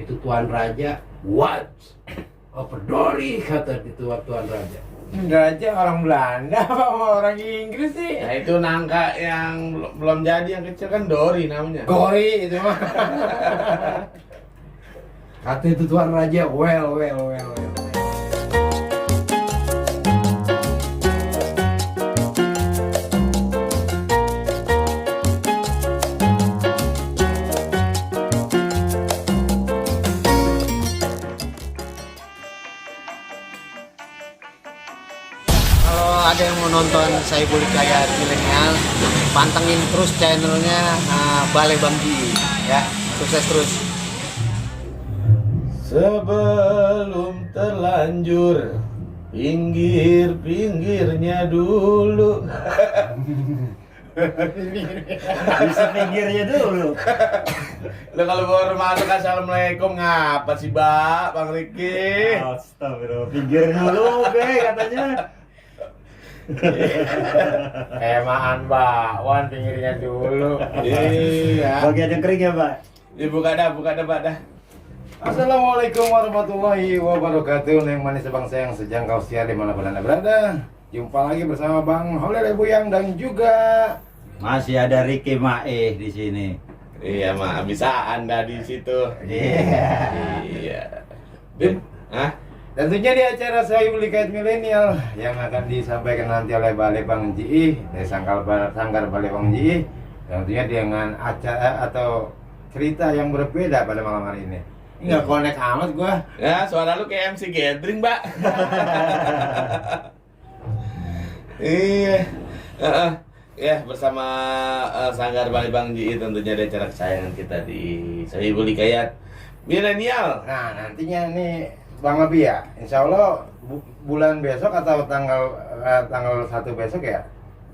Itu Tuan Raja, what? Oh peduli kata itu Tuan Raja. Raja orang Belanda apa orang Inggris sih? Nah itu nangka yang belum jadi yang kecil kan Dory namanya. Gori itu mah. Kata itu Tuan Raja, well. Kalau ada yang mau nonton Saiful Hikayat Milenial, pantengin terus channelnya Balai Bang Ji ya. Sukses terus. Sebelum terlanjur, pinggirnya dulu. Bisa pinggirnya dulu. Lo kalau baru masuk assalamualaikum ngapa sih Bang Riki? Astagfirullah, pinggir dulu katanya. Emaan bakwan pinggirnya dulu. Iya. Bagian yang kering ya, Pak? Buka dah Pak dah. Assalamualaikum warahmatullahi wabarakatuh. Neng manis bangsa yang sejangkau siar dimanapun Anda berada. Jumpa lagi bersama Bang Holil Buyang dan juga Masih ada Ricky Mae di sini. Iya mah bisa Anda di situ. Iya. Hah? tentunya di acara Saiful Hikayat Milenial yang akan disampaikan nanti oleh Balai Bang Ji dari Sanggar Balai Bang Ji. Tentunya dengan acara atau cerita yang berbeda pada malam hari ini. Nggak connect amat gua. Ya, suara lu kayak MC Gathering, Mbak. Iya. Ya, bersama Sanggar Balai Bang Ji tentunya ada acara kesayangan kita di Saiful Hikayat Milenial. Nah, nantinya nih Bang Abi ya, insya Allah bulan besok atau tanggal 1 besok ya?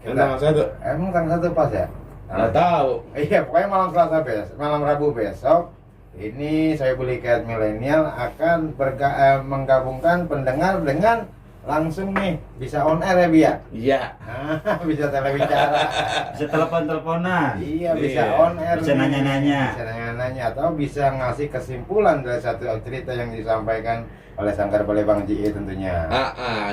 Tanggal 1? Emang tanggal 1 pas ya? Nggak tahu. Iya, pokoknya malam Rabu besok ini Saiful Hikayat Milenial akan menggabungkan pendengar dengan langsung nih bisa on air ya Bi ya? Iya. Bisa telebicara. Bisa telepon-teleponan. Iya, bisa Iya. on air. Bisa nih. nanya-nanya. Bisa nanya-nanya atau bisa ngasih kesimpulan dari satu cerita yang disampaikan oleh Sanggar Balai Bang Ji tentunya.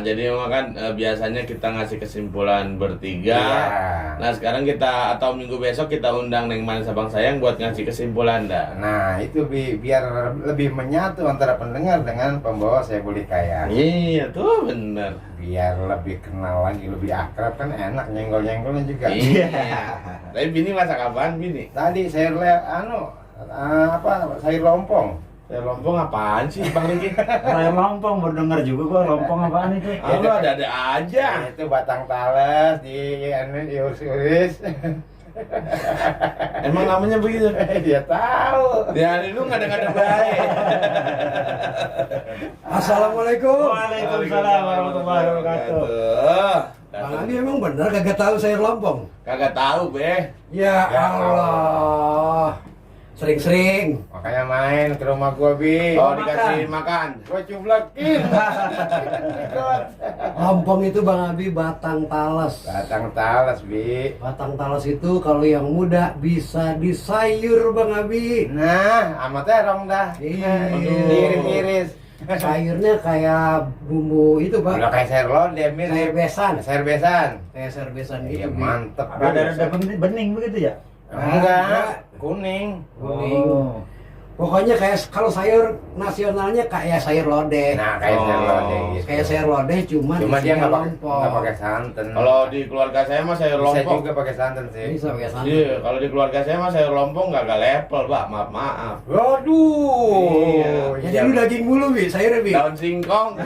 Jadi memang kan biasanya kita ngasih kesimpulan bertiga. Iya. Nah, sekarang kita atau minggu besok kita undang Neng Manis Abang Sayang buat ngasih kesimpulan dah. Nah, itu biar lebih menyatu antara pendengar dengan pembawa Saiful Hikayat. Iya, tuh bener. Biar lebih kenal lagi, lebih akrab kan enak nyenggol-nyenggolnya juga. Iya. Tapi Bini masak apaan, Bini? Tadi saya lihat sayur lompong. Sayur lompong apaan sih, Bang Riki? Kayak lompong, baru denger juga gua lompong apaan itu. Ah, lu ada aja. Itu batang talas diurus-urus. Emang namanya begitu? Dia tahu. Ya, lu nggak ada baik. Assalamualaikum. Waalaikumsalam warahmatullahi wabarakatuh. Bang Abi emang bener kagak tahu sayur lompong? Kagak tahu, Be. Ya Ya Allah. Sering-sering. Makanya main ke rumah gua, Bi. Oh, dikasih makan. Gua cublekin. Lompong itu Bang Abi batang talas. Batang talas, Bi. Batang talas itu kalau yang muda bisa disayur Bang Abi. Nah, amat terong dah. Iya. Iris-iris. Sayurnya kayak bumbu itu Pak. Udah kayak sayur lodeh, mirip. Sayur besan. Sayur besan. Kayak sayur besan Iya, gitu. Bi. mantep. Ada bening begitu ya? Enggak, kuning. Kuning. Oh. Pokoknya kayak kalau sayur nasionalnya kayak sayur lodeh. Nah, kayak sayur lodeh gitu. Kayak sayur lodeh Cuma dia isinya nggak pakai santan. Kalau di keluarga saya mah sayur bisa lompong. juga pakai santan sih. bisa pakai santan. Iya, kalau di keluarga saya mah sayur lompong nggak level, Pak. Maaf. Waduh. Iya. Jadi lu daging mulu Bi, sayurnya Bi. Daun singkong.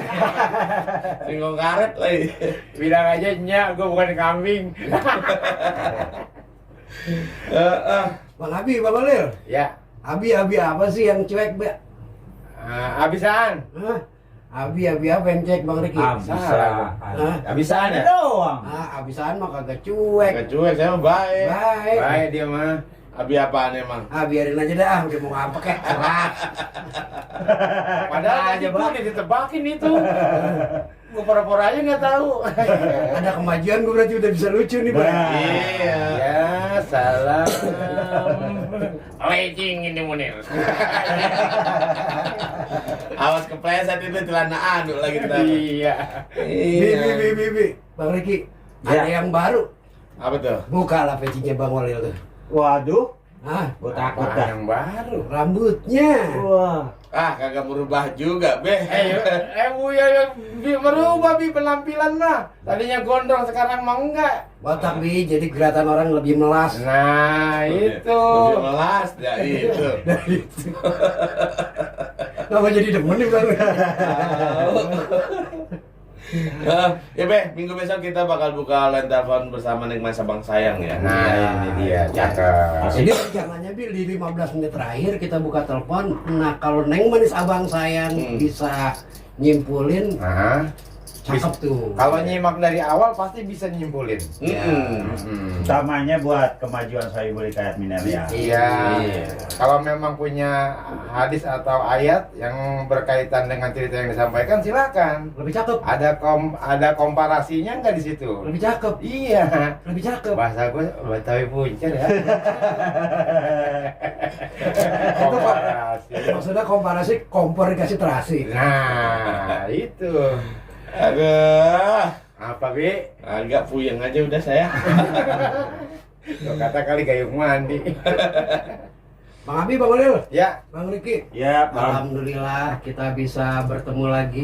Singkong karet lagi. Bilang aja nyak, gua bukan kambing. Bang Abi, Bang Olil. Ya, Abi apa sih yang cuek, Mbak? abisan. Hah? Abi apa yang cek Bang Riki? Salah. Hah? Abisan ya? Doang. Abisan mah kagak cuek. Gak cuek, saya mah baik. Baik. Baik dia mah. Abi apaan emang? Biarin aja dah, udah mau ngapa kek. Serah. Padahal aja, aja Bang. udah ditebakin itu. Gua pura-pura aja nggak tahu. Ada kemajuan gue berarti udah bisa lucu nih, Bang. Nah. Iya. Ya, salam. Leging ini Munir. Awas kepleset itu celana anu lagi ntar. Iya. Bi. Bang Riki, Ya. ada yang baru. Apa tuh? Buka lah pecinya Bang Walil tuh. Waduh, Hah? gua takut Apaan dah. yang baru? Rambutnya. Wah, Ah, kagak merubah juga, Be. Buya berubah Bi penampilan mah. Tadinya gondrong sekarang mah enggak. Botak Bi, jadi kelihatan orang lebih melas. Nah, itu. Lebih melas ya itu. Kenapa jadi demen nih Bang? Ya Be, minggu besok kita bakal buka line telepon bersama Neng Mas Abang Sayang ya. Nah, ini dia, cakep. Jadi rencananya Bi di 15 menit terakhir kita buka telepon. Nah, kalau Neng Manis Abang Sayang bisa nyimpulin, Nah, cakep tuh. kalau nyimak dari awal pasti bisa nyimpulin. utamanya buat kemajuan Sohibul Hikayat Milenial. Iya. Iya. Kalau memang punya hadis atau ayat yang berkaitan dengan cerita yang disampaikan, silakan. Lebih cakep, Ada komparasinya nggak di situ? lebih cakep, Iya. lebih cakep. Bahasa gue Betawi puncer ya. Komparasi. Maksudnya komparasi, kompor dikasih terasi. Nah, itu. Aduh, Apa, Bi? agak puyeng aja udah saya. Lo kata kali gayung mandi. Bang Abi, Bang Olil, Ya. Bang Riki. Ya, Bang. Alhamdulillah kita bisa bertemu lagi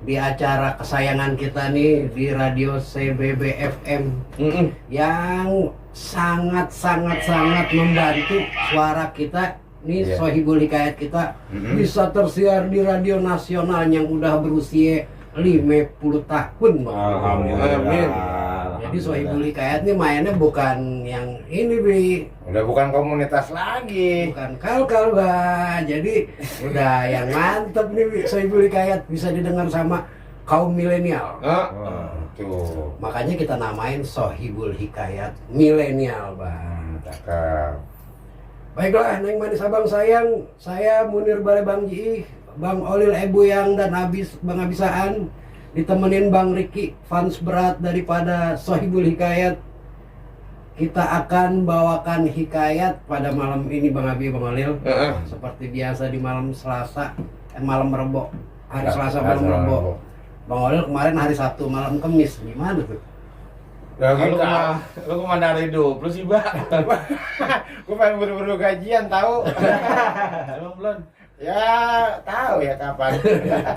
di acara kesayangan kita nih di radio CBB FM yang sangat membantu suara kita nih, Iya. Sohibul Hikayat kita bisa tersiar di radio nasional yang udah berusia 50 tahun Bang. Alhamdulillah. Amin. Jadi Sohibul Hikayat nih mainnya bukan yang ini Bi, Udah bukan komunitas lagi. bukan kal-kal Bah. Jadi udah yang mantep nih Bi. Sohibul Hikayat bisa didengar sama kaum milenial. Tuh. Makanya kita namain Sohibul Hikayat Milenial Bang. Cakep. Baiklah Neng Manis Abang Sayang, saya Munir Bale Bang Ji, Bang Olil Ebu Yang dan Bang Abisaan ditemenin Bang Riki, fans berat daripada Sohibul Hikayat. Kita akan bawakan hikayat pada malam ini Bang Abi, Bang Olil. Seperti biasa di malam Selasa, malam Rebo. Hari Selasa malam Rebo. Bang Olil kemarin hari Sabtu malam Kemis. Gimana tuh? Lu kemana hari 20 sih, Mbak? Gue pengen buru-buru gajian tahu. Emang belum? Ya tahu ya kapan.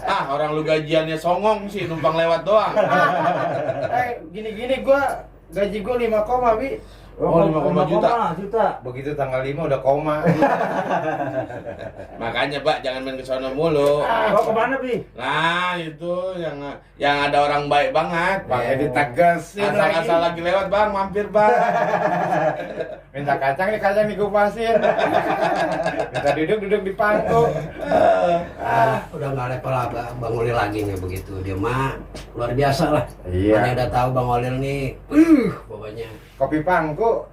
Ah, orang lu gajiannya songong sih, numpang lewat doang. Gini-gini gaji gue 5 koma Bi. Oh, 5,5 juta. Begitu tanggal 5 udah koma. Makanya, Pak, jangan main ke sono mulu. Kau kemana, Bi? Nah, itu yang ada orang baik banget. Pakai ditegasin Asal-asal lagi lewat, Bang, mampir, Bang. Minta kacang dikupasin. Minta duduk di pangku. Udah nggak level lah Bang Olil lagi nih begitu. Dia mah luar biasa lah. Iya. Mana udah tahu Bang Olil nih, pokoknya. Kopi pangku.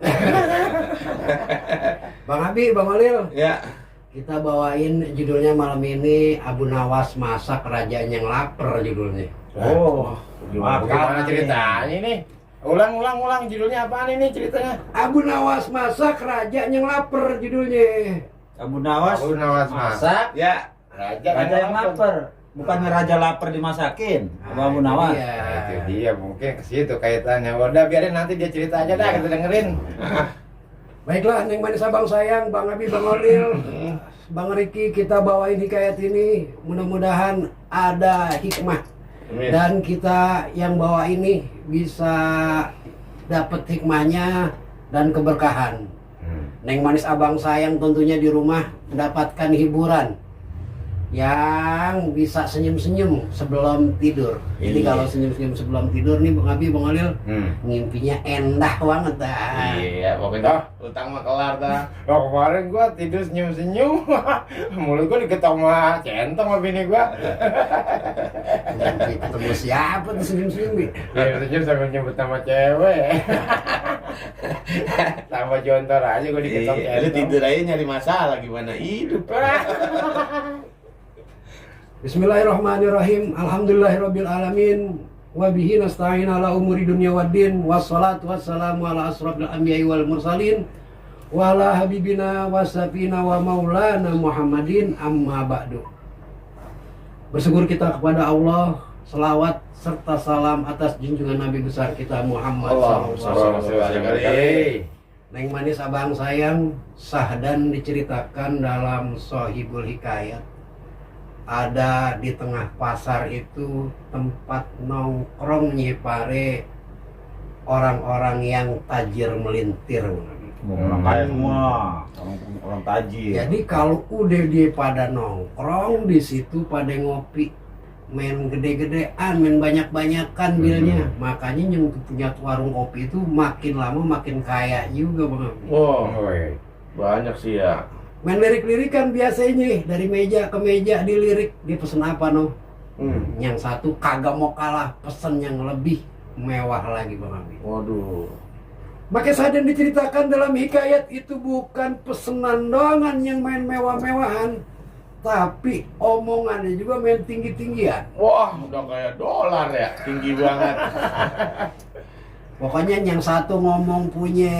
Bang Abi, Bang Olil, Ya. kita bawain judulnya malam ini Abu Nawas Masak Kerajaan yang Lapar judulnya. Oh, Gimana ceritanya nih? Ulang judulnya apaan ini ceritanya? Abu Nawas Masak Kerajaan yang Lapar judulnya. Abu Nawas. Abu Nawas masak. Ya. Raja yang lapar. Bukannya raja lapar dimasakin. Abu Nawas. Iya. Nah, itu dia mungkin ke situ kaitannya. Udah biarin nanti dia cerita aja dah, kita dengerin. Baiklah, Neng Manis Abang Sayang, Bang Abi, Bang Olil, Bang Riki, kita bawain hikayat ini. Mudah-mudahan ada hikmah. Amin. Dan kita yang bawa ini bisa dapat hikmahnya dan keberkahan. Neng Manis Abang Sayang tentunya di rumah mendapatkan hiburan yang bisa senyum-senyum sebelum tidur. Jadi Iya. kalau senyum-senyum sebelum tidur nih Bang Abi, Bang Olil, ngimpinya endah banget dah. Iya, pokoknya utang mah kelar dah. Oh, kemarin gua tidur senyum-senyum. Mulut gua diketok sama centong sama bini gua. Ngimpi ketemu siapa tuh senyum-senyum Bi? Ya senyum sambil nyebut nama cewek. Tambah jontor aja gua diketok Lu centong. tidur aja nyari masalah gimana hidup. Bismillahirrahmanirrahim. Alhamdulillahirabbil alamin. Wa bihi nasta'in ala umuri dunya waddin. Wassalatu wassalamu ala asrofil anbiya'i wal mursalin wa ala habibina wa safina wa maulana Muhammadin amma ba'du. Bersyukur kita kepada Allah, selawat serta salam atas junjungan Nabi besar kita Muhammad SAW. Neng manis abang sayang, sahdan diceritakan dalam Sohibul Hikayat. Ada di tengah pasar itu tempat nongkrong nyepare orang-orang yang tajir melintir. Orang kaya semua, orang tajir. Jadi kalau udah dia pada nongkrong di situ pada ngopi, main gede-gedean, main banyak-banyakan bilnya. Makanya yang punya warung kopi itu makin lama makin kaya juga bang. Wow, banyak sih ya. Main lirik-lirikan biasanya dari meja ke meja dilirik, dia pesen apa no? Yang satu kagak mau kalah pesen yang lebih mewah lagi bang Abi. Waduh. Maka sadar diceritakan dalam hikayat itu bukan pesenan doangan yang main mewah-mewahan, tapi omongannya juga main tinggi-tinggian. Wah, udah kayak dolar ya, tinggi banget. Pokoknya yang satu ngomong punya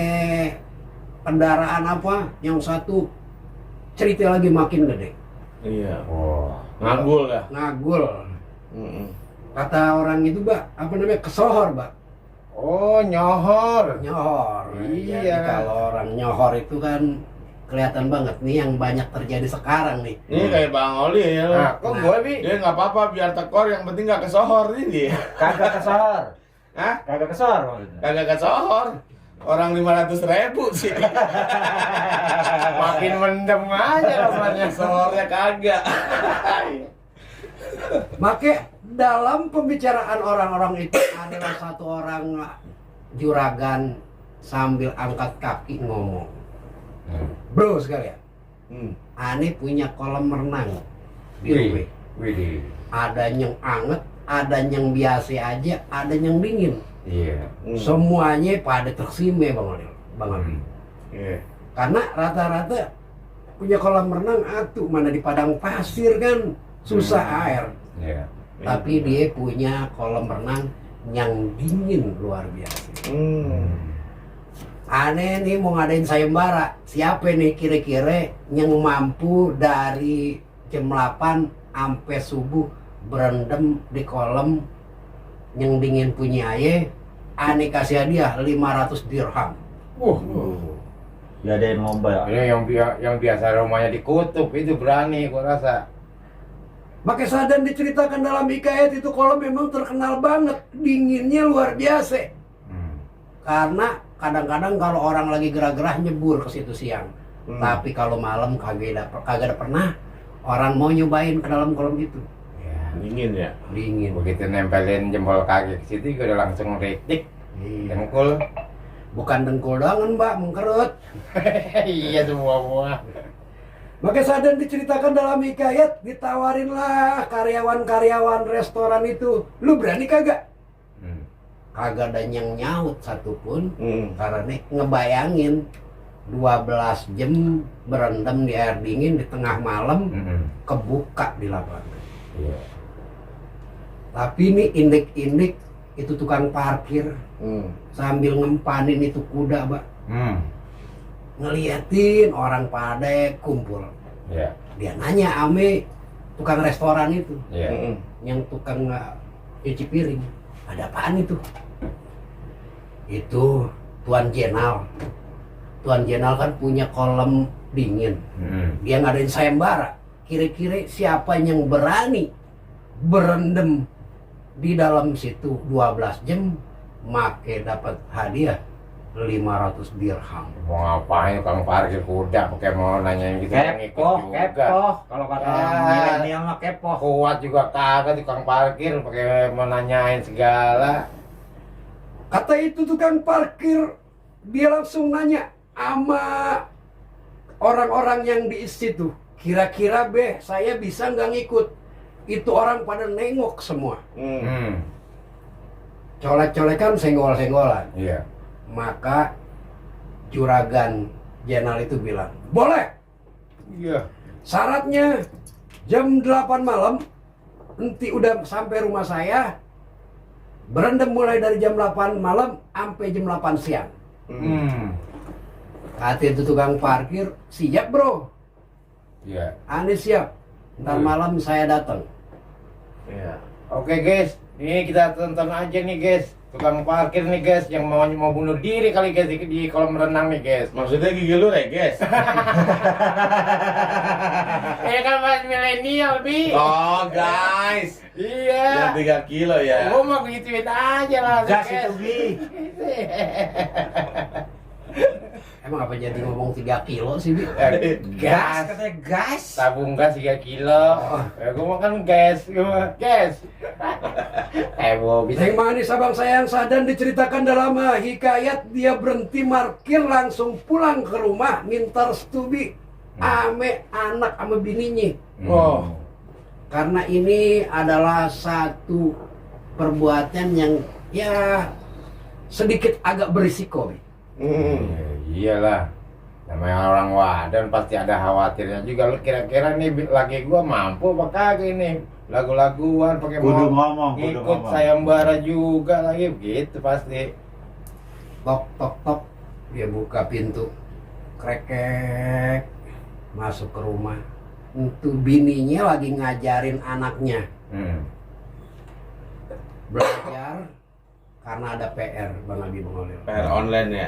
kendaraan apa, yang satu cerita lagi makin gede. Iya. Wah. Ngagul ya. Ngagul. Mm-mm. Kata orang itu, Mbak, apa namanya? Kesohor, Mbak. Oh, nyohor. Nyohor. Iya. Jadi kalau orang nyohor itu kan kelihatan banget nih yang banyak terjadi sekarang nih. Ini kayak Bang Oli ya. Nah, kok gue Bi? Dia nggak apa-apa biar tekor, yang penting nggak kesohor nih dia. Kagak kesor. Hah? Kagak kesor maksudnya. Kagak kesohor. Orang 500.000 sih. Makin mendem aja rasanya. Kesohornya kagak. Maka dalam pembicaraan orang-orang itu adalah satu orang juragan sambil angkat kaki ngomong. Bro sekalian, Ane punya kolam renang di rumah. Widih. Ada yang anget, ada yang biasa aja, ada yang dingin. Iya. Semuanya pada tersime Bang Abi. Iya. Karena rata-rata punya kolam renang atuh mana di padang pasir kan susah air. Iya. Tapi dia punya kolam renang yang dingin luar biasa. Aneh nih mau ngadain sayembara. Siapa nih kira-kira yang mampu dari jam 8 sampai subuh berendam di kolam yang dingin punya aye, aneh kasih hadiah 500 dirham. Ya ada yang lomba ya. Ini yang biasa rumahnya di kutub itu berani gua rasa. Maka Sadan diceritakan dalam hikayat itu kolam memang terkenal banget, dinginnya luar biasa. Karena kadang-kadang kalau orang lagi gerah-gerah nyebur ke situ siang. Tapi kalau malam kagak ada pernah orang mau nyobain ke dalam kolam itu. Ya. Dingin ya. Dingin. Begitu nempelin jempol kaki ke situ udah langsung ritik. Dengkul. Bukan dengkul doang Mbak, mengkerut. Iya semua. Maka Sadan diceritakan dalam hikayat, ditawarinlah karyawan-karyawan restoran itu, lu berani kagak? Kagak ada yang nyaut satupun, karena nih ngebayangin 12 jam berendam di air dingin di tengah malam, kebuka di lapangan. Iya. Tapi ini indik-indik itu tukang parkir sambil ngempanin itu kuda, Mbak. Ngeliatin orang pada kumpul. Iya. Dia nanya ame tukang restoran itu, Iya. yang tukang cuci piring, ada apaan itu? Itu Tuan Jenal. Tuan Jenal kan punya kolam dingin. Dia ngadain sayembara. Kira-kira siapa yang berani berendam di dalam situ 12 jam, make dapat hadiah 500 dirham. Mau ngapain tukang parkir kuda pakai mau nanyain gitu Kepoh. Kalau kata orang milenial mah kepoh. Kuat juga kagak tukang parkir pakai mau nanyain segala. Kata itu tukang parkir, dia langsung nanya sama orang-orang yang di situ, kira-kira saya bisa nggak ngikut? Itu orang pada nengok semua. Colek-colekan, senggol-senggolan. Iya. Maka juragan Jenal itu bilang, boleh. Iya. Syaratnya jam 8 malam nanti udah sampai rumah saya, berendam mulai dari jam 8 malam sampai jam 8 siang. Kata itu tukang parkir, siap bro. Iya. Aneh siap. Ntar malam saya datang. Oke guys, ini kita tonton aja nih guys. Tukang parkir nih guys, yang mau bunuh diri kali guys di kolam renang nih guys. Maksudnya gigi lu guys? Kan mas milenial bi. Oh guys, Iya. yang 3 kilo ya. Gua mau gituin aja lah Gas itu Bi. Emang apa jadi ngomong 3 kilo sih, Bi? Gas. Katanya gas. Tabung gas 3 kilo. Gua makan gas, gas. Bisa. Neng manis abang sayang Sadan diceritakan dalam hikayat dia berhenti parkir langsung pulang ke rumah minta restu Bi ame anak sama bininya. Oh, Karena ini adalah satu perbuatan yang ya sedikit agak berisiko Bi. Iyalah. Namanya orang wadan pasti ada khawatirnya juga. Lu kira-kira nih laki gua mampu apa kagak ini? Lagu-laguan pakai Kudu ngomong, kudu ikut ngomong. sayembara juga lagi begitu pasti. Tok tok tok dia buka pintu krekek masuk ke rumah. Itu bininya lagi ngajarin anaknya belajar karena ada PR Bang Abi Bang Olil. PR online ya.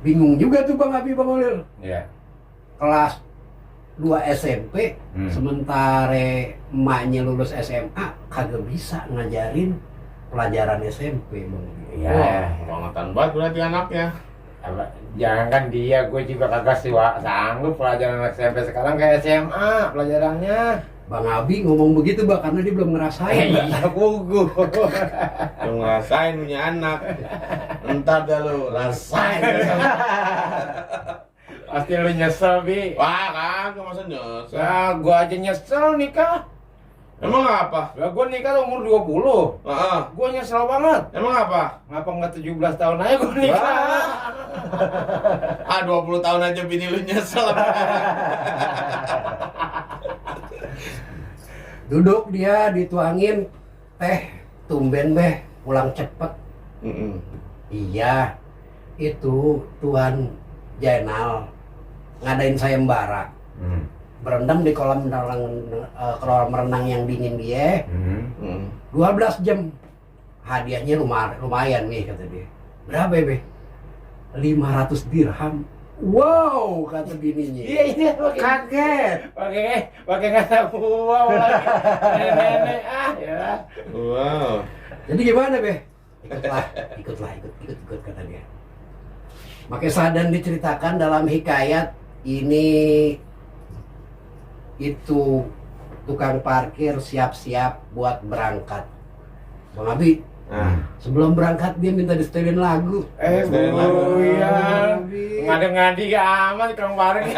Bingung juga tuh Bang Abi Bang Olil. Ya. Kelas 2 SMP sementara emaknya lulus SMA kagak bisa ngajarin pelajaran SMP Bang. Iya. Wah, bangetan banget berarti anaknya. Jangan kan dia, gue juga kagak sanggup pelajaran anak SMP sekarang kayak SMA pelajarannya. Bang Abi ngomong begitu Bang karena dia belum ngerasain. Iya, gugu. Lu ngerasain punya anak. Entar dah lu rasain. Pasti lu nyesel, Bi. Wah, kagak masa nyesel. Nah, gua aja nyesel nikah. Emang apa? Lah gua nikah umur 20. Heeh. Gua nyesel banget. Emang apa? Ngapa nggak 17 tahun aja gua nikah? Ah, 20 tahun aja bini lu nyesel. Duduk dia dituangin teh tumben beh pulang cepet. Iya itu Tuan Jainal ngadain sayembara berendam di kolam renang yang dingin dia 12 jam hadiahnya lumayan nih kata dia. Berapa be? 500 dirham. Wow kata bininya. Iya Kaget. pakai kata wow lagi. Nenek ya. Wow. Jadi gimana be? Ikut kata dia. Makanya Sadan diceritakan dalam hikayat ini itu tukang parkir siap-siap buat berangkat. Bang Abi, sebelum berangkat dia minta disetelin lagu. Setelin lagu. Iya. Abi. Ngadi-ngadi amat tukang parkir.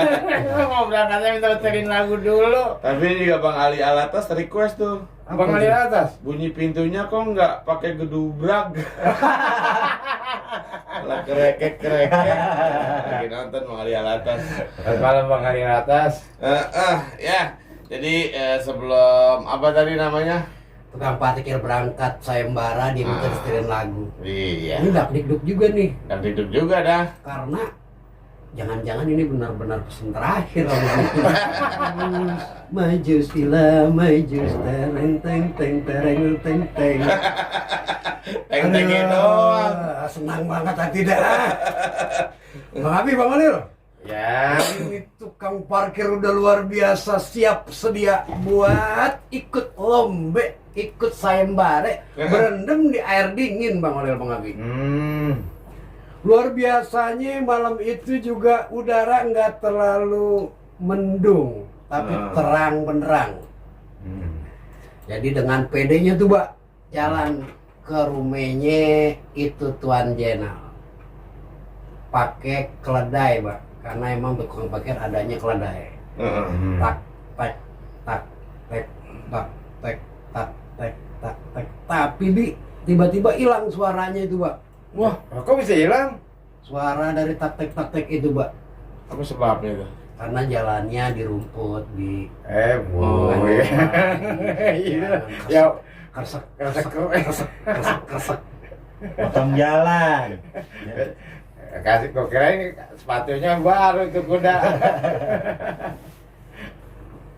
Mau berangkatnya minta setelin lagu dulu. Tapi juga Bang Ali Alatas request tuh. Abang di atas. Bunyi pintunya kok nggak pakai gedubrak? Lah kerekek. Lagi nonton Bang Ali Alatas. Selamat malam Bang Hari Atas. Ya. Jadi sebelum apa tadi namanya? Tukang parkir berangkat sayembara dia minta disetelin lagu. Iya. Ini dakdikduk juga nih. Dan hidup juga dah. Karena jangan-jangan ini benar-benar pesan terakhir maju sila maju tereng teng teng tereng teng teng. Teng-tengnya doang. Senang banget hati dah. Bang Abi Bang Olil, Ya. ini tukang parkir udah luar biasa siap sedia buat ikut lombe, ikut sayembara berendam di air dingin Bang Olil Bang Abi. Luar biasanya malam itu juga udara nggak terlalu mendung, tapi terang benderang. Jadi dengan pedenya tuh, Mbak, jalan ke rumahnya itu Tuan Jenal. Pakai keledai, Mbak, karena emang tukang parkir adanya keledai. Tak, tek, tak, tek, tak, tek, tak, tek, tak, tek. Tapi Bi, tiba-tiba hilang suaranya itu, Mbak. Wah, kok bisa hilang? Suara dari tak tek itu, Mbak. Apa sebabnya itu? Karena jalannya di rumput di Bu. Iya. Ya, kresek kresek. Potong jalan. Kasih kok kira ini sepatunya baru itu kuda.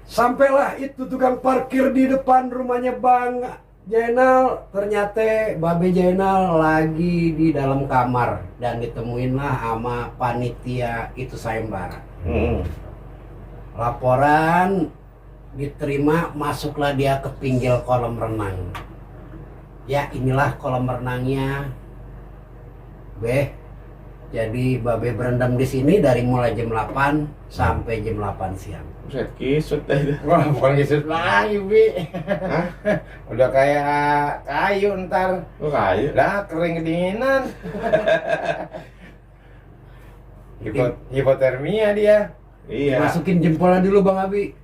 Sampailah itu tukang parkir di depan rumahnya Bang Jainal, ternyata Babe Jainal lagi di dalam kamar dan ditemuinlah sama panitia itu sayembara. Laporan diterima, masuklah dia ke pinggir kolam renang. Ya, inilah kolam renangnya. Jadi Babe berendam di sini dari mulai jam 8 sampai jam 8 siang. Buset, kisut dah itu. Wah, bukan kisut lagi, Bi. Udah kayak kayu ntar. Oh, kayu. Lah, kering kedinginan. Hipotermia dia. Iya. Masukin jempolnya dulu Bang Abi.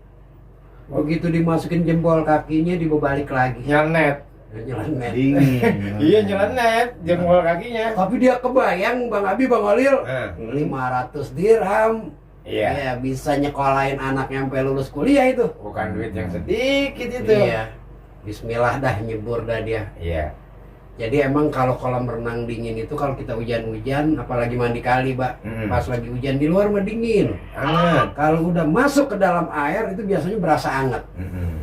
Begitu dimasukin jempol kakinya dibalik lagi. Nyelenet. Nyelenet. Dingin. Iya, nyelenet jempol kakinya. Tapi dia kebayang Bang Abi, Bang Olil, Nah, 500 dirham. iya. Ya, bisa nyekolahin anak sampai lulus kuliah itu. Bukan duit yang sedikit itu. Iya. Bismillah dah, nyebur dah dia. Iya. Jadi emang kalau kolam renang dingin itu kalau kita hujan-hujan, apalagi mandi kali, Pak. Pas lagi hujan di luar mah dingin. Hangat. Kalau udah masuk ke dalam air itu biasanya berasa hangat.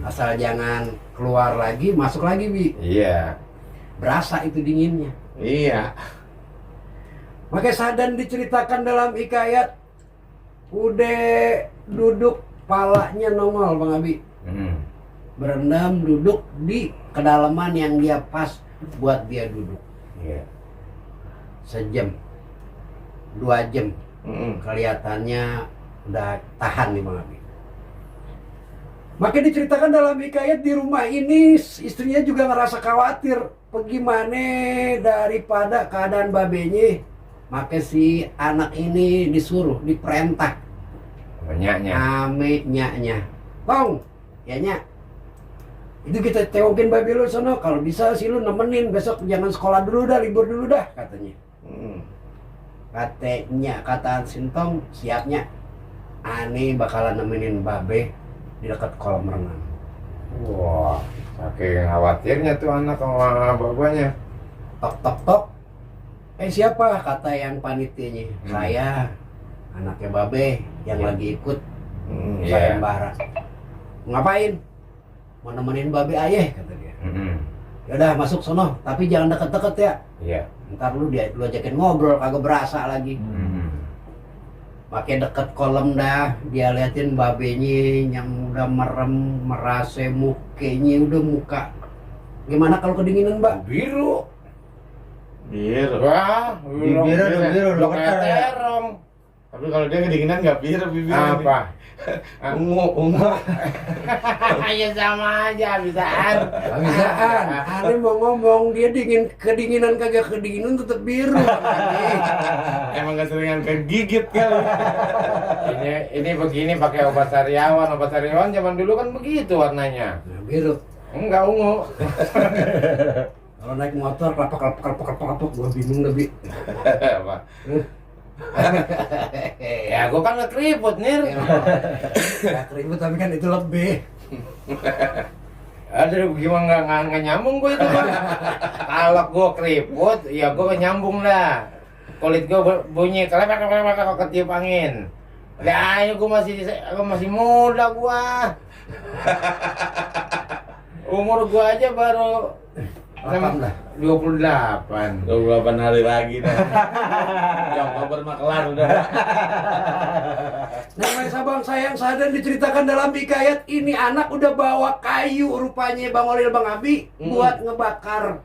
Asal jangan keluar lagi, masuk lagi, Bi. Iya. Berasa itu dinginnya. Iya. Makanya Sadan diceritakan dalam hikayat, udah duduk palanya nongol Bang Abi. Berendam duduk di kedalaman yang dia pas buat dia duduk. Iya. Sejam, 2 jam, kelihatannya udah tahan nih Bang Abi. Makanya diceritakan dalam hikayat di rumah ini istrinya juga ngerasa khawatir bagaimana daripada keadaan babenya. Maka si anak ini disuruh, diperintah Banyaknya. ame nyaknya, Tong, ya nyak, itu kita tewokin babe lu sono, kalau bisa sih lu nemenin, besok jangan sekolah dulu dah, libur dulu dah, katanya. Katanya, kata Sintong, siapnya, Ani bakalan nemenin babe di dekat kolam renang. Wah, saking khawatirnya tuh anak sama bapaknya. Tok tok tok, siapa? Kata yang panitianya, saya, anaknya babe yang lagi ikut sayembara. Ngapain? Mau nemenin babe ayah, kata dia. Yaudah masuk sono, tapi jangan deket-deket ya. Iya. Ntar lu ajakin ngobrol, kagak berasa lagi. Pakai deket kolam dah, dia liatin babenya yang udah merem, merasa mukanya udah muka. Gimana kalau kedinginan, Mbak? Biru. Biru. Wah, Biru, biru, lo lo kayak ketar ya. terong. Tapi kalau dia kedinginan nggak biru bibirnya. Apa? Ungu. Ya sama aja bisaan. Bisaan. Ani mau ngomong dia kedinginan kagak kedinginan tetap biru. Emang keseringan kegigit kali. Ini begini pakai obat sariawan. Obat sariawan zaman dulu kan begitu warnanya. Nah, biru. Enggak ungu. Kalau naik motor kelapa, gua bingung lebih. Apa? Ya gua kan nggak keriput Nir. Ya keribut tapi kan itu lebih. Aduh gimana nggak nyambung gua itu Bang. Kalau gua keriput ya gua nyambung lah. Kulit gua bunyi kelewek ketiup angin. Ya ini gua masih muda gua. Umur gua aja baru 28. 28 hari lagi dah. Oktober mah kelar udah. Namanya Sabang Sayang Sadan diceritakan dalam hikayat ini anak udah bawa kayu rupanya Bang Olil Bang Abi buat ngebakar.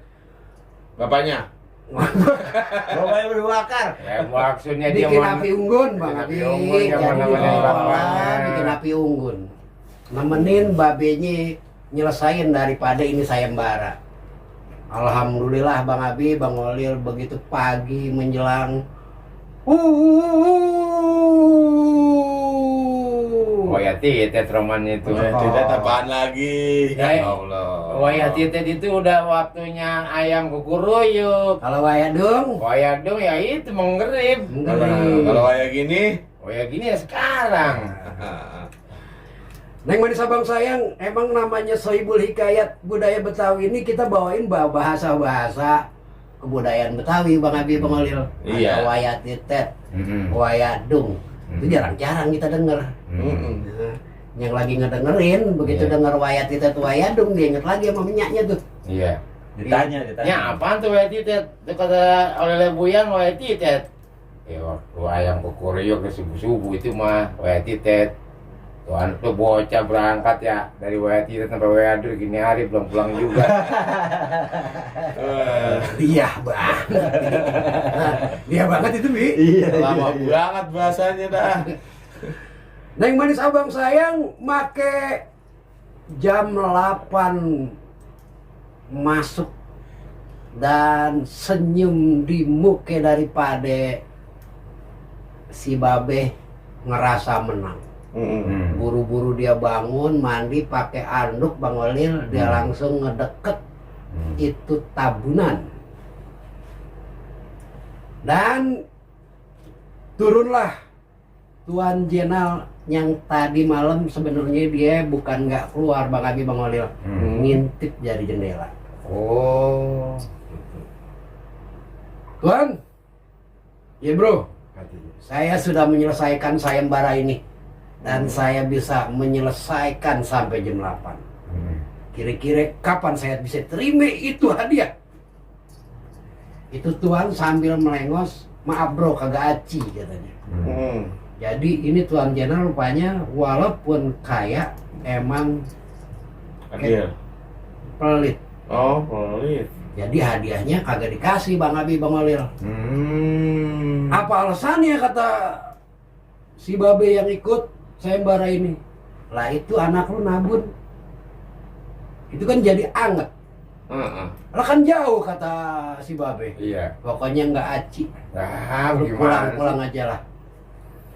Bapaknya. Bapaknya berbakar. Ya maksudnya dia Bikin mau api unggun Bang bikin Abi. api unggun, Jadi yang di nemenin sekolah bapaknya. bikin api unggun. Nemenin babenya nyelesain daripada ini sayembara. Alhamdulillah Bang Abi, Bang Olil begitu pagi menjelang Wayati tetromannya itu. Tidak apaan lagi. Ya Allah. Wayati itu udah waktunya ayam kukuruyuk. kalau wayadung Wayadung ya itu menggerib. Kalau kayak gini, Wayang gini ya sekarang. Neng Manis Abang Sayang, emang namanya Sohibul Hikayat budaya Betawi ini kita bawain bahasa-bahasa kebudayaan Betawi Bang Abi Bang Olil. Iya. Ada wayatitet, wayadung. Itu jarang-jarang kita denger. Nah, yang lagi ngedengerin begitu Iya. denger wayatitet wayadung dia inget lagi sama minyaknya tuh. Iya. Ditanya. Ya apaan tuh wae titet? Itu kata oleh buyang wae titet. Ya waktu ayam kokoriok ke subuh-subuh itu mah wae titet. Tuhan tuh bocah berangkat ya dari wae titet sampai wae adur gini hari belum pulang juga. Iya banget. Iya banget itu Bi. Lama banget bahasanya dah. Neng manis abang sayang make jam 8 masuk dan senyum di muka daripada si Babe ngerasa menang. Buru-buru dia bangun, mandi, pakai anduk, Bang Olil, dia langsung ngedeket itu tabunan. Dan turunlah Tuan Jenal yang tadi malam sebenarnya dia bukan nggak keluar Bang Abi, Bang Olil, ngintip dari jendela. Oh. Tuan, ya bro, saya sudah menyelesaikan sayembara ini dan saya bisa menyelesaikan sampai jam 8. Kira-kira kapan saya bisa terima itu hadiah? Itu Tuan sambil melengos, maaf bro kagak aci katanya. Jadi ini Tuan Jenal rupanya walaupun kaya emang Adil. pelit. Oh, pelit. Jadi hadiahnya kagak dikasih Bang Abi, Bang Olil. Apa alasannya kata si Babe yang ikut sayembara ini? Lah itu anak lu nabun. Itu kan jadi anget. Lah kan jauh kata si Babe. Iya. Pokoknya nggak aci. Ah, Lu gimana? pulang aja lah.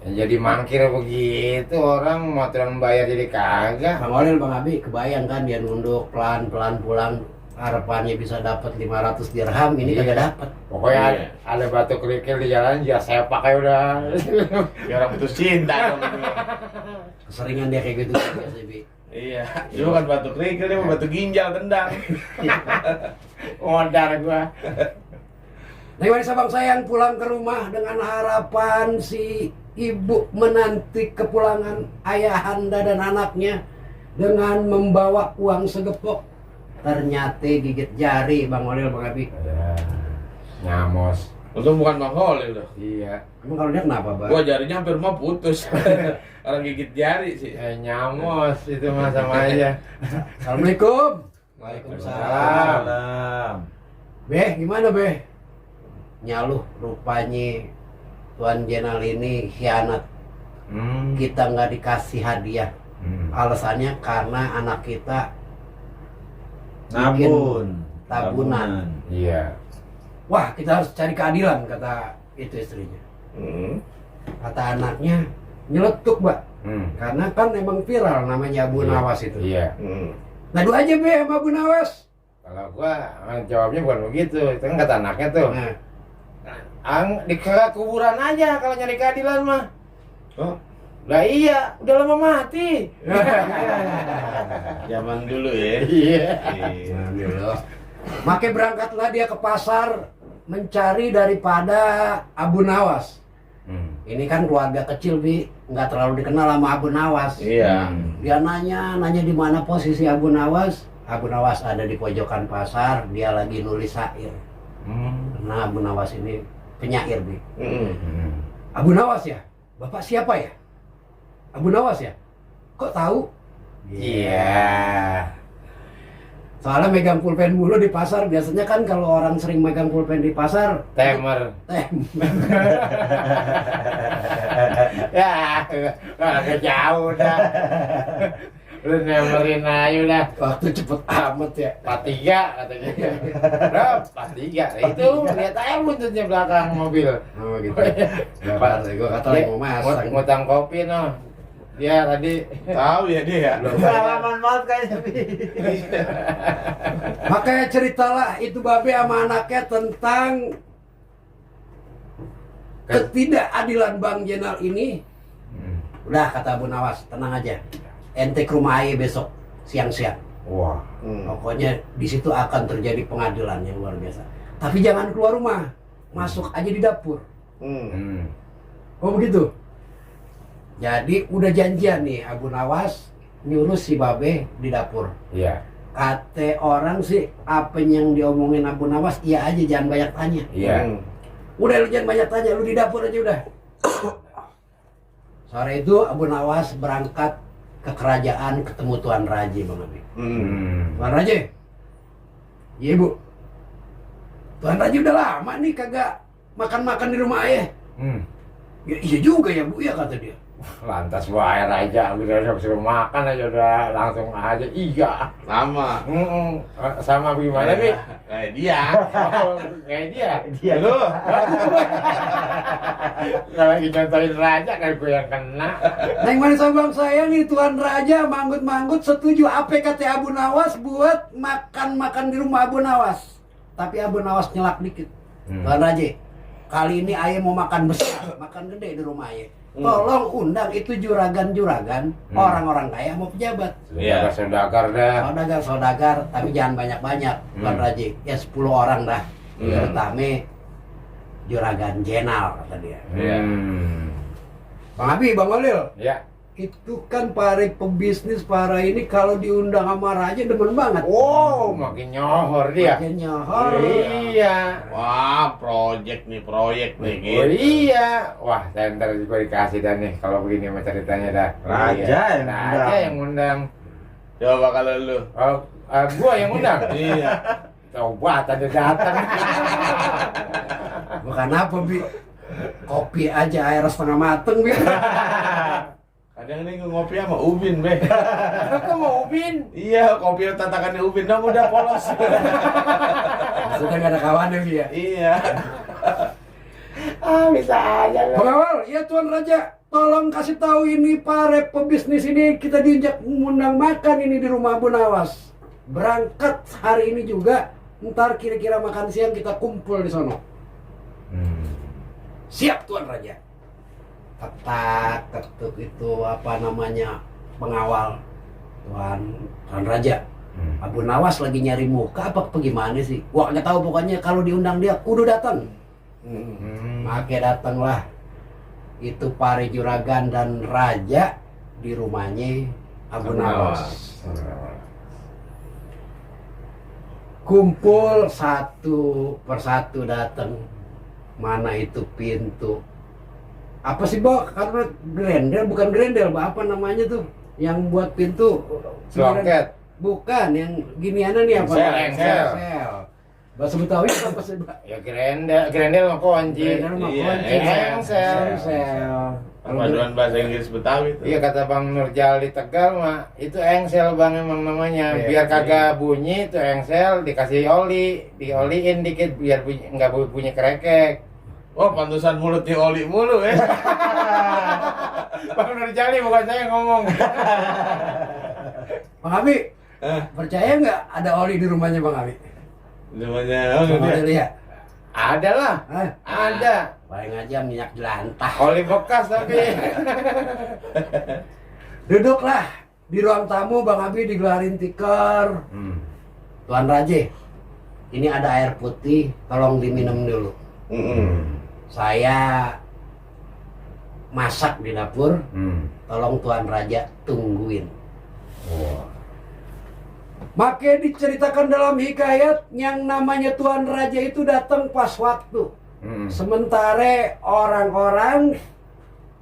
Ya, jadi mangkir begitu orang motoran bayar jadi kagak. Bang Olil, Bang Abi kebayang kan dia nunduk pelan-pelan pulang. Harapannya bisa dapat 500 dirham, ini Iya. kagak dapat. Pokoknya Iya. ada batu kerikil di jalan ya saya pakai udah. Ya orang putus cinta dong. Keseringan dia kayak gitu biasa, Bi. Iya, itu bukan batu kerikil, dia mah batu ginjal tendang. Modar gua. Neng manis abang sayang pulang ke rumah dengan harapan si ibu menanti kepulangan ayahanda dan anaknya dengan membawa uang segepok. Ternyata gigit jari Bang Olil, Bang Abi. Ya, nyamos. Untung bukan Bang Holil loh. Iya. Emang kalau dia kenapa, Bang? Gua jarinya hampir mau putus. Orang gigit jari sih. Nyamos itu mah sama aja. Assalamualaikum. Waalaikumsalam. Beh, gimana Beh? Nyaluh rupanya Tuan Jenal ini khianat. Kita nggak dikasih hadiah. Alasannya karena anak kita Nabun. tabunan. Iya. Wah, kita harus cari keadilan, kata itu istrinya. Kata anaknya, nyeletuk, Mbak. Karena kan emang viral namanya Abu Iya. Nawas itu. Iya. Ngadu aja Be sama Abu Nawas. Kalau gua jawabnya bukan begitu. Itu kan kata anaknya tuh. Nah, Di kuburan aja kalau nyari keadilan mah. Oh, Lah iya, udah lama mati. zaman dulu ya. Iya. Makanya berangkatlah dia ke pasar mencari daripada Abu Nawas. Ini kan keluarga kecil Bi, nggak terlalu dikenal sama Abu Nawas. Iya. Dia nanya di mana posisi Abu Nawas. Abu Nawas ada di pojokan pasar, dia lagi nulis syair. Karena Abu Nawas ini penyair Bi. Abu Nawas ya? Bapak siapa ya? Abu Nawas ya? Kok tahu? Iya. Soalnya megang pulpen mulu di pasar. Biasanya kan kalau orang sering megang pulpen di pasar, Temer. Ya, agak jauh dah. Lu nemerin aja udah. waktu cepet amat ya. 43 katanya. Berapa? 43. Itu lihat aja buntutnya belakang mobil. Oh gitu. Gak gue kata lagi mau masak. Ngutang kopi noh. Dia tadi Tahu ya dia ya. Pengalaman banget kayaknya. Makanya ceritalah itu Babe sama anaknya tentang ketidakadilan Bang Jenal ini. Udah kata Abu Nawas, tenang aja. Ente ke rumah Aye besok siang-siang. wah. Pokoknya di situ akan terjadi pengadilan yang luar biasa. Tapi jangan keluar rumah, masuk aja di dapur. Oh begitu. Jadi udah janjian nih Abu Nawas nyuruh si Babe di dapur. Iya. Kata orang sih apa yang diomongin Abu Nawas iya aja, jangan banyak tanya. Iya. Udah lu jangan banyak tanya, lu di dapur aja udah. Sore itu Abu Nawas berangkat ke kerajaan ketemu Tuan Raja Bang Abi. Tuan Raja, iya Ibu. Tuan Raja udah lama nih kagak makan-makan di rumah ayah. Ya, iya juga ya Bu ya, kata dia. Lantas wae Raja udah suruh makan aja udah langsung aja. Iya. Lama. Sama gimana nih? Kayak dia. Oh, kayak dia. Dia Lu. Kalau lagi contohin Raja kayak gue yang kena. Neng manis abang saya nih Tuan Raja manggut-manggut setuju apa kata Abu Nawas buat makan-makan di rumah Abu Nawas. Tapi Abu Nawas nyelak dikit. Tuan Raja, kali ini ayah mau makan besar, makan gede di rumah ayah. Tolong undang itu juragan-juragan, orang-orang kaya mau pejabat. Iya. Saudagar dah. Saudagar, tapi jangan banyak-banyak, Tuan Raja. Ya 10 orang dah. Terutama juragan jenal, kata dia. Bang Abi, Bang Olil, Ya. itu kan para pebisnis para ini kalau diundang sama Raja demen banget. Oh, makin nyohor dia. Makin nyohor. Iya. Wah, proyek nih Oh gitu. iya. Wah, saya ntar juga dikasih dah nih kalau begini sama ceritanya dah. Raja Iya. yang Raja undang. yang undang. Coba kalau lu. Oh, gua yang undang. Iya. Coba tadi datang. Bukan apa, Bi. Kopi aja air setengah mateng, Bi. Kadang nih ngopi sama Ubin, Be. Kok mau Ubin? Iya, kopi tatakannya Ubin dong udah polos. Sudah gak ada kawannya, Bi ya. Iya. Bisa aja lo. Pengawal, ya Tuan Raja, tolong kasih tahu ini para pebisnis ini kita diajak mengundang makan ini di rumah Abu Nawas. Berangkat hari ini juga, ntar kira-kira makan siang kita kumpul di sono. Siap Tuan Raja. Ketak, ketuk itu apa namanya pengawal Tuan Raja. Abu Nawas lagi nyari muka apa gimana sih? Wah nggak tahu pokoknya kalau diundang dia kudu datang. Makanya datanglah itu para juragan dan raja di rumahnya Abu Nawas. Kumpul satu persatu datang. Mana itu pintu? Apa sih, Bok? Karena grendel, bukan grendel, apa namanya tuh? Yang buat pintu Sloket. bukan, yang ginianan nih apa? Engsel. Bahasa Betawi apa sih, Pak? Ya grendel mah kunci. Grendel mah Iya, kunci. engsel. Engsel. Paduan bahasa Inggris Betawi tuh. Iya kata Bang Nurjal di Tegal mah itu engsel Bang emang namanya. Iya, Biar kagak bunyi itu engsel dikasih oli, dioliin dikit biar nggak bunyi kerekek. Oh, pantesan mulut dioli mulu ya. Bang Nurjal nih bukan saya yang ngomong. Bang Abi, percaya nggak ada oli di rumahnya Bang Abi? Namanya Coba dilihat. Ada lah, Hah? ada. Paling aja minyak jelantah. Oli bekas tapi. Duduklah di ruang tamu, Bang Abi digelarin tikar. Tuan Raja, ini ada air putih, tolong diminum dulu. Saya masak di dapur, tolong Tuan Raja tungguin. Maka diceritakan dalam hikayat yang namanya Tuan Raja itu datang pas waktu. Sementara orang-orang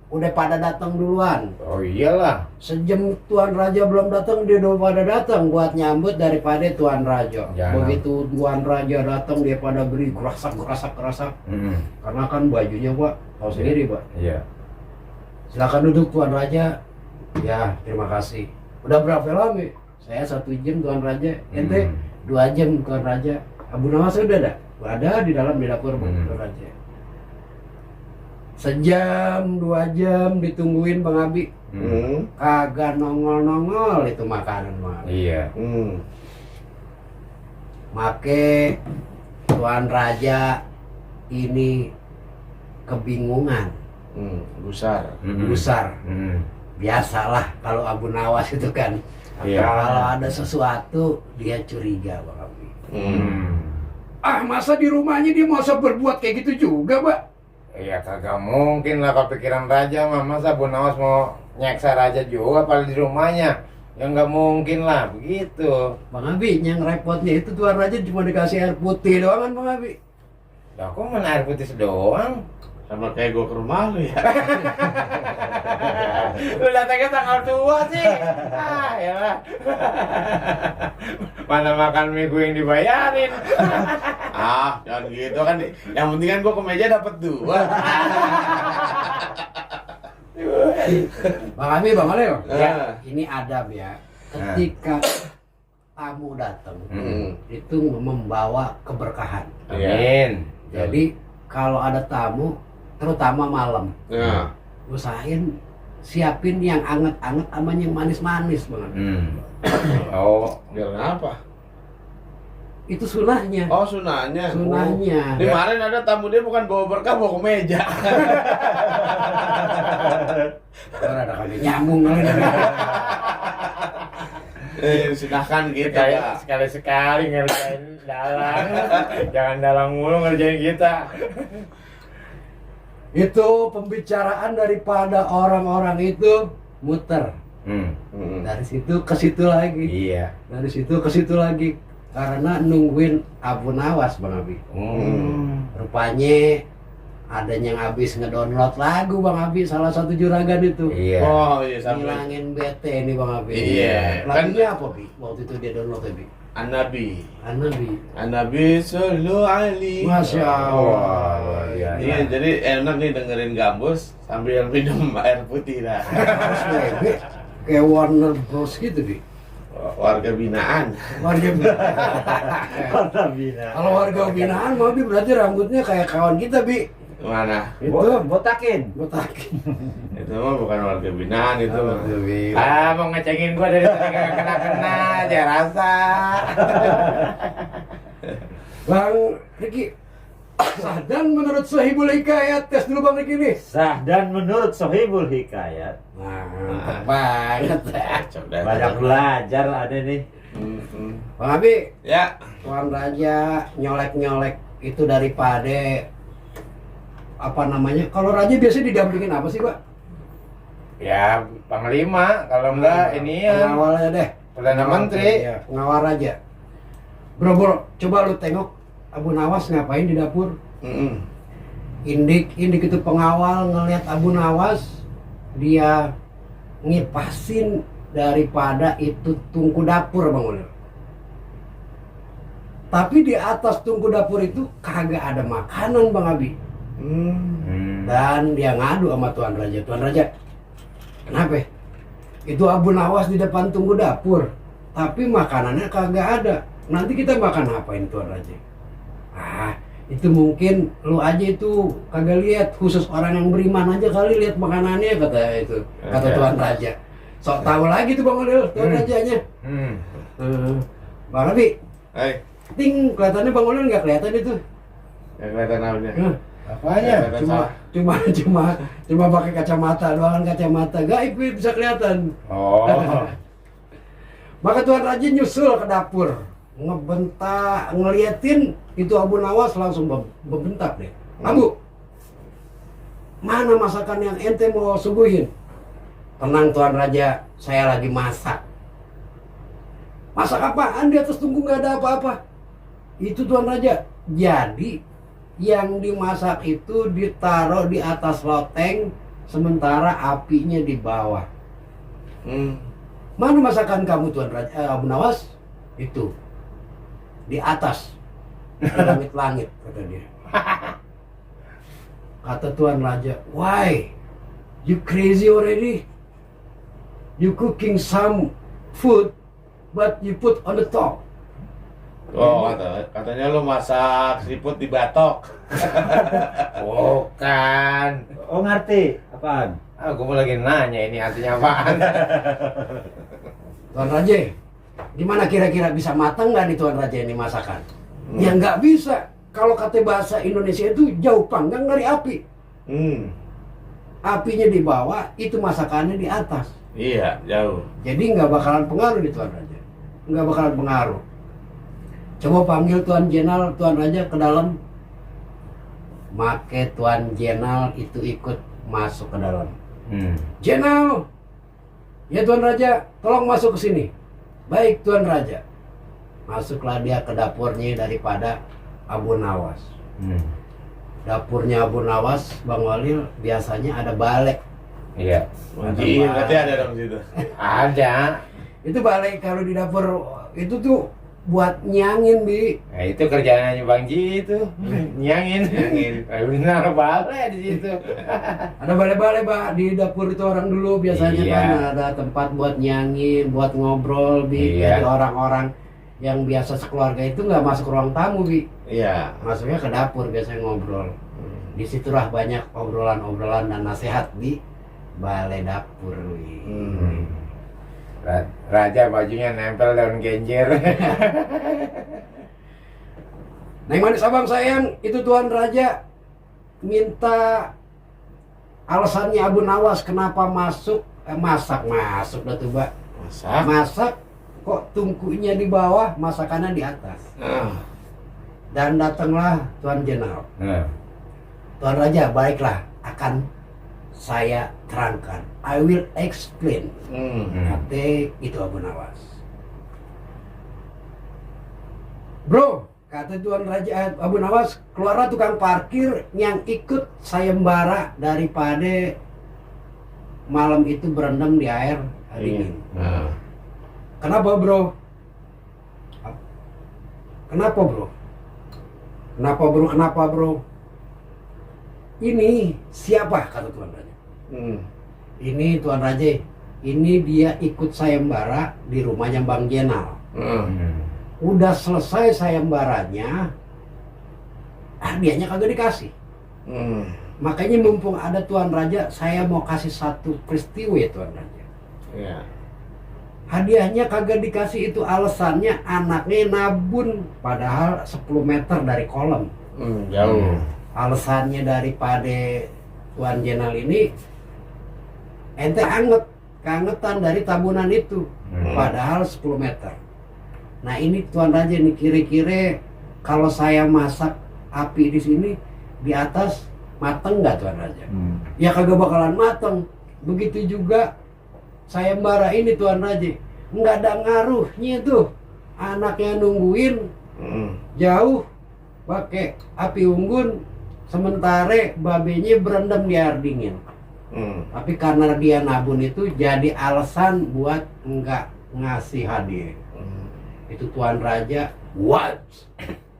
udah pada datang duluan. Oh iyalah. Sejam Tuan Raja belum datang, dia udah pada datang buat nyambut daripada Tuan Raja. Jangan. Begitu Tuan Raja datang, dia pada beri gerasak. Karena kan bajunya, Pak, tahu sendiri, Pak. Iya. Silakan duduk Tuan Raja. Ya, terima kasih. Udah berapa lama? Saya 1 jam Tuan Raja. Ente 2 jam Tuan Raja. Abu Nawas udah ada? Ada di dalam di dapur Tuan Raja. Sejam, 2 jam ditungguin Bang Abi. Kagak nongol-nongol itu makanan mah. Iya. Make Tuan Raja ini kebingungan, Gusar. gusar. Biasalah kalau Abu Nawas itu kan. Iya. Kalau ada sesuatu dia curiga Bang Abi. Hmm. Masa di rumahnya dia masa berbuat kayak gitu juga, Pak? Iya kagak mungkin lah kalau pikiran Raja mah, masa Bu Nawas mau nyeksa Raja juga paling di rumahnya. Ya nggak mungkin lah begitu. Bang Abi, yang repotnya itu Tuan Raja cuma dikasih air putih doang kan Bang Abi? Lah kok main air putih doang? Sama kayak gue ke rumah lu ya. Lu datangnya tanggal tua sih. Ya lah. Mana makan mie gue yang dibayarin. Jangan gitu kan. Yang penting kan gue ke meja dapat 2. Bang Abi, Bang Alil, Ya. ini adab ya. Ketika tamu datang, itu membawa keberkahan. Amin. Jadi kalau ada tamu, terutama malam, Nah, usahain siapin yang anget-anget sama yang manis-manis Bang Abi. Oh, biar apa? Itu sunahnya. Oh, sunahnya. Sunahnya. Kemarin ada tamu dia bukan bawa berkah, bawa ke meja. Kalau ada kali nyambung kali. Silahkan gitu ya. sekali-sekali ngerjain dalang. Jangan dalang mulu ngerjain kita. Itu pembicaraan daripada orang-orang itu muter. Dari situ ke situ lagi. Iya. Dari situ ke situ lagi. Karena nungguin Abu Nawas Bang Abi. Rupanya ada yang habis ngedownload lagu Bang Abi, salah satu juragan itu. Iya. Oh iya, sampai Ngilangin bete nih Bang Abi. Iya. Lagunya apa Bi? Waktu itu dia download ya Bi? An-Nabi. Anabi. An-Nabi sallallahu alaihi. Masya Allah. Wah, iya. Iya, jadi enak nih dengerin Gambus sambil minum air putih lah. Harus bebe. Kayak Warner Bros gitu Bi. Warga binaan. Warga binaan. Kalau warga binaan Bang Abi berarti rambutnya kayak kawan kita Bi. Mana? Itu Botakin. botakin. Itu mah bukan warga binaan itu. Mau ngecengin gua dari tadi kagak kena-kena aja rasa. Bang Riki, dan menurut Sohibul Hikayat, tes dulu Bang Riki nih. Sah dan menurut Sohibul Hikayat. Nah, mantap banget. Banyak belajar ada nih. Bang Abi, Ya. Tuan Raja nyolek-nyolek itu daripada apa namanya? Kalau Raja biasanya didampingin apa sih, Pak? Ya, Panglima, kalau enggak ini ya Pengawalnya deh. Perdana Menteri. Iya, pengawal Raja. Bro, coba lu tengok Abu Nawas ngapain di dapur. Indik itu pengawal ngelihat Abu Nawas, dia ngipasin daripada itu tungku dapur Bang Ulil. Tapi di atas tungku dapur itu kagak ada makanan Bang Abi. Dan dia ngadu sama Tuan Raja. Tuan Raja, kenapa? Itu Abu Nawas di depan tungku dapur, tapi makanannya kagak ada. Nanti kita makan apain Tuan Raja? Itu mungkin lu aja itu kagak lihat, khusus orang yang beriman aja kali lihat makanannya, kata Tuan Raja. Sok tahu lagi tuh Bang Ulil, Tuan Rajanya. Bang Abi, Hai. ting kelihatannya Bang Ulil nggak kelihatan itu. Yang kelihatan namanya. Apanya? Cuma pakai kacamata doang, kacamata gaib bisa kelihatan. Oh. Maka Tuan Raja nyusul ke dapur, ngebentak, ngeliatin itu Abu Nawas langsung membentak deh. Abu, mana masakan yang ente mau suguhin? Tenang Tuan Raja, saya lagi masak. Masak apaan? Di atas tunggu nggak ada apa-apa. Itu Tuan Raja. Jadi yang dimasak itu ditaruh di atas loteng, sementara apinya di bawah. Mana masakan kamu Tuan Raja, Abu Nawas? Itu di atas, di langit-langit, kata dia. Kata Tuan Raja, why? You crazy already? You cooking some food, but you put on the top. Oh, katanya lu masak siput di batok. Bukan. Oh ngerti, apaan? Gue mau lagi nanya ini artinya apaan. Tuan Raja, gimana kira-kira bisa matang nggak nih Tuan Raja ini masakan? Ya nggak bisa. Kalau kata bahasa Indonesia itu jauh panggang dari api. Apinya di bawah, itu masakannya di atas. Iya, jauh. Jadi nggak bakalan pengaruh di Tuan Raja. Nggak bakalan pengaruh. Coba panggil Tuan Jenal, Tuan Raja ke dalam. Make Tuan Jenal itu ikut masuk ke dalam. Jenal, Ya Tuan Raja, tolong masuk ke sini. Baik Tuan Raja. Masuklah dia ke dapurnya daripada Abu Nawas. Dapurnya Abu Nawas, Bang Walil, biasanya ada balek. Iya. Bang Ji berarti ada dong situ. Ada. Itu balek kalau di dapur itu tuh buat nyangin, Bi. Nah, itu kerjaannya Bang Ji itu. Nyangin. Benar balai di situ. Ada balai-balai, Pak, di dapur itu orang dulu biasanya Iya. kan ada tempat buat nyangin, buat ngobrol, Bi. Iya. Jadi orang-orang yang biasa sekeluarga itu nggak masuk ruang tamu, Bi. Iya. Masuknya ke dapur biasanya ngobrol. Disitulah banyak obrolan-obrolan dan nasihat di balai dapur, Bi. Raja bajunya nempel daun genjer. Neng manis abang sayang, itu Tuan Raja minta alasannya Abu Nawas kenapa masuk masuk dah tuh, Mbak. Masak kok tungkunya di bawah, masakannya di atas. Dan datanglah Tuan Jenderal. Tuan Raja, baiklah, akan saya terangkan. I will explain. Kata itu Abu Nawas. Bro, kata Tuan Raja Abu Nawas, keluarlah tukang parkir yang ikut sayembara daripada malam itu berendam di air dingin. Kenapa bro? Kenapa bro? Kenapa bro? Ini siapa, kata Tuan Raja. Ini Tuan Raja, ini dia ikut sayembara di rumahnya Bang Jenal. Udah selesai sayembaranya, hadiahnya kagak dikasih. Makanya mumpung ada Tuan Raja, saya mau kasih satu peristiwa ya Tuan Raja. Iya. Hadiahnya kagak dikasih itu alasannya anaknya nabun, padahal 10 meter dari kolam. Jauh. Alasannya daripada Tuan Jenal ini, ente keangetan dari tabunan itu, padahal 10 meter. Nah ini Tuan Raja nih, kira-kira kalau saya masak api di sini di atas mateng nggak Tuan Raja? Ya kagak bakalan mateng. Begitu juga sayembara ini Tuan Raja, nggak ada ngaruhnya tuh. Anaknya nungguin jauh pakai api unggun, sementara babenya berendam di air dingin. Tapi karena dia nabun itu jadi alasan buat nggak ngasih hadiah. Itu Tuan Raja, what?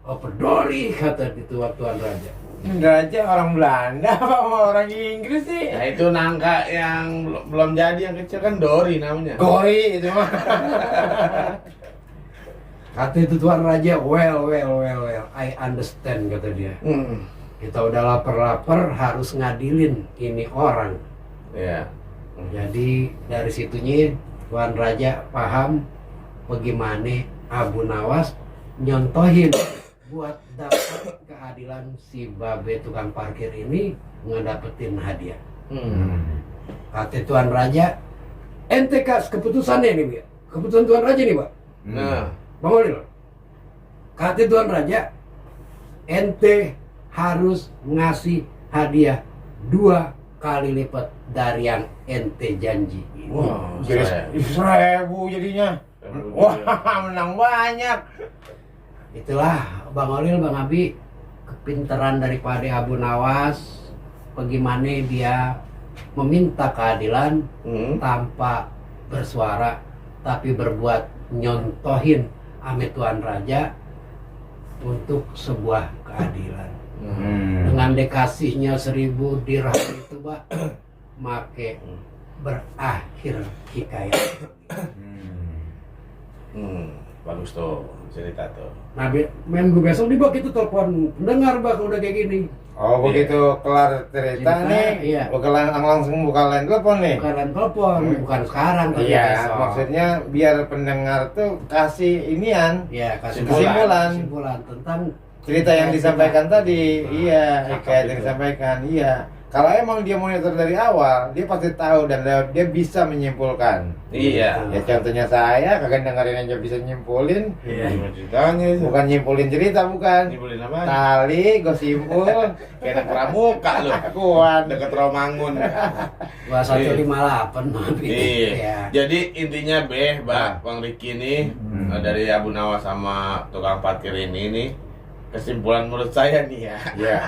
Oh peduli, kata itu Tuan Raja. Raja orang Belanda apa orang Inggris sih? Nah itu nangka yang belum jadi, yang kecil kan Dori namanya. Gori itu mah. Kata itu Tuan Raja, well, I understand, kata dia. Kita udah lapar-lapar, harus ngadilin ini orang. Iya. Jadi dari situnya Tuan Raja paham bagaimana Abu Nawas nyontohin buat dapat keadilan si babe tukang parkir ini ngedapetin hadiah. Kata Tuan Raja, ente kas keputusannya nih, Pak. Keputusan Tuan Raja nih, Pak. Nah, Bang Olil. Kata Tuan Raja, ente harus ngasih hadiah 2 kali lipat dari yang ente janji. Wah, Jadi 1.000 jadinya. Wah, menang banyak. Itulah Bang Olil, Bang Abi, kepintaran daripada Abu Nawas, bagaimana dia meminta keadilan tanpa bersuara, tapi berbuat nyontohin ame Tuan Raja untuk sebuah keadilan. Dengan dikasihnya 1000 dirham itu, Pak, make berakhir hikayat. Bagus tuh cerita tuh. Nah, minggu besok nih, Pak, kita telepon pendengar, Pak, kalau udah kayak gini. Oh begitu kelar cerita nih, iya. langsung buka line telepon nih. Bukan telepon, bukan sekarang, tapi Iya, besok. maksudnya biar pendengar tuh kasih inian, Ya, kasih Kesimpulan. kesimpulan tentang cerita yang disampaikan tadi. Iya, Cakep kayak yang itu. disampaikan. Iya, Kalau emang dia monitor dari awal, dia pasti tahu dan dia bisa menyimpulkan. Iya. Ya contohnya saya kagak dengerin aja bisa nyimpulin. Gimana ceritanya itu? Bukan nyimpulin cerita, bukan. Nyimpulin apa? Tali, gue simpul. Kayak anak pramuka lu. Kuat. Deket Romangun. Gua 158 maaf ini. Iya. Ya. Jadi intinya Bang Riki nih dari Abu Nawas sama tukang parkir ini nih, kesimpulan menurut saya nih ya. Ya.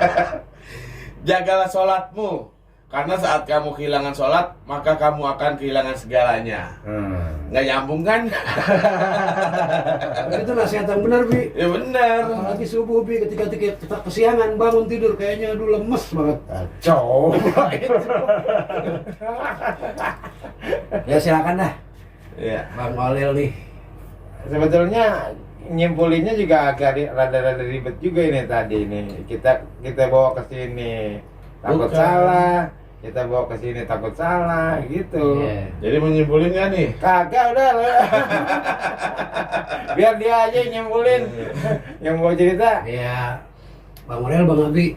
Jagalah sholatmu, karena saat kamu kehilangan sholat, maka kamu akan kehilangan segalanya. Nggak nyambung kan? Itu nasihat yang benar, Bi. Ya benar. Apalagi subuh, Bi, ketika kita kesiangan bangun tidur kayaknya aduh lemes banget. Coba. Ya silakan dah, Ya. Bang Olil nih. Sebetulnya nyimpulinnya juga agak rada-rada ribet juga ini tadi ini. Kita bawa ke sini takut Bukan. salah, kita bawa ke sini takut salah gitu. Iya. Jadi menyimpulin nggak nih? Kagak udah lah. Biar dia aja yang nyimpulin. Yang bawa cerita. Ya, Bang Olil, Bang Abi,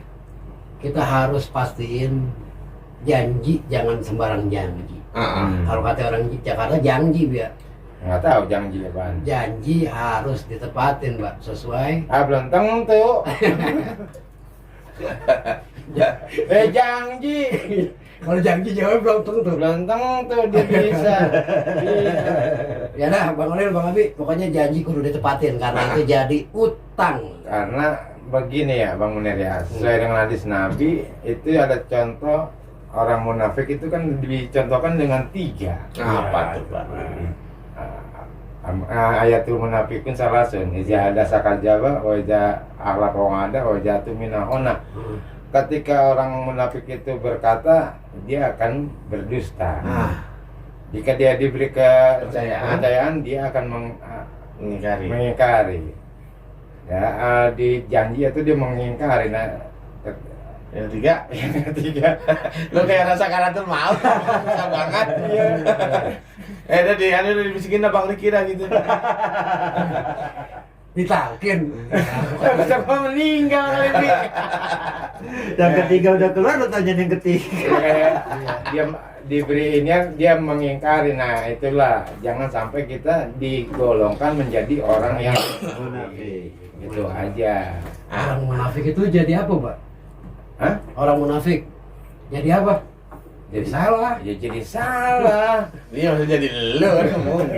kita harus pastiin janji, jangan sembarang janji. Kalau kata orang Jakarta janji, Biar. Nggak tahu janji apaan. Janji harus ditepatin, Mbak, sesuai. Belum tentu. Janji. Kalau janji jawab belum tentu. Belum tentu dia bisa. Ya dah, Bang Olil, Bang Abi, pokoknya janji kudu ditepatin karena itu jadi utang. Karena begini ya Bang Munir ya, sesuai dengan hadis Nabi itu ada contoh orang munafik itu kan dicontohkan dengan 3. Apa tuh, Pak? Ayatul munafikin salasun iza ada sakal jaba wa iza akhlaq wa ada wa jatu minahona. Ketika orang munafik itu berkata, dia akan berdusta. Jika dia diberi kepercayaan, dia akan mengingkari. Ya, di janji itu dia mengingkari. Nah, Yang ketiga. Lu kayak rasa karatul maut. Susah banget. Iya. Udah dibisikin Bang Riki dah gitu. Ditalkin. siapa meninggal kali ini? Yang ketiga udah keluar, lu tanya yang ketiga. Dia diberi ini dia mengingkari. Nah itulah jangan sampai kita digolongkan menjadi orang yang munafik. Itu aja. Orang munafik itu jadi apa, Pak? Hah? Orang munafik jadi apa? Jadi salah. Ya jadi salah. Ini maksudnya jadi lu ngomong.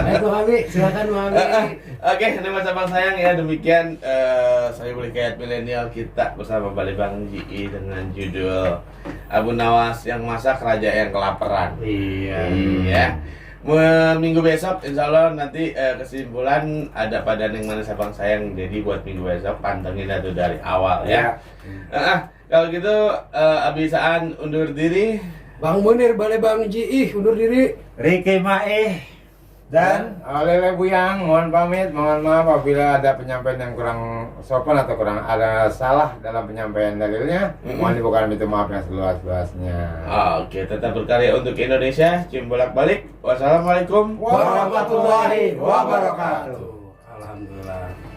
Ayo Bang Abi, silakan Bang Abi. Oke, ini masa bang sayang ya, demikian saya boleh kayak milenial kita bersama Bali Bang Ji dengan judul Abu Nawas yang masak raja yang kelaparan. Iya. Minggu besok insya Allah nanti kesimpulan ada pada Neng Manis Abang Sayang. Jadi buat minggu besok pantengin itu dari awal ya. Kalau gitu Abisaan undur diri. Bang Munir, Balai Bang Ji, undur diri. Riki Mae dan Oleh Buyang, mohon pamit, mohon maaf apabila ada penyampaian yang kurang sopan atau kurang ada salah dalam penyampaian dalilnya. Mohon dibuka pintu maaf yang seluas-luasnya. Oke, tetap berkarya untuk Indonesia. Cium bolak-balik. Wassalamualaikum Warahmatullahi wabarakatuh. Alhamdulillah.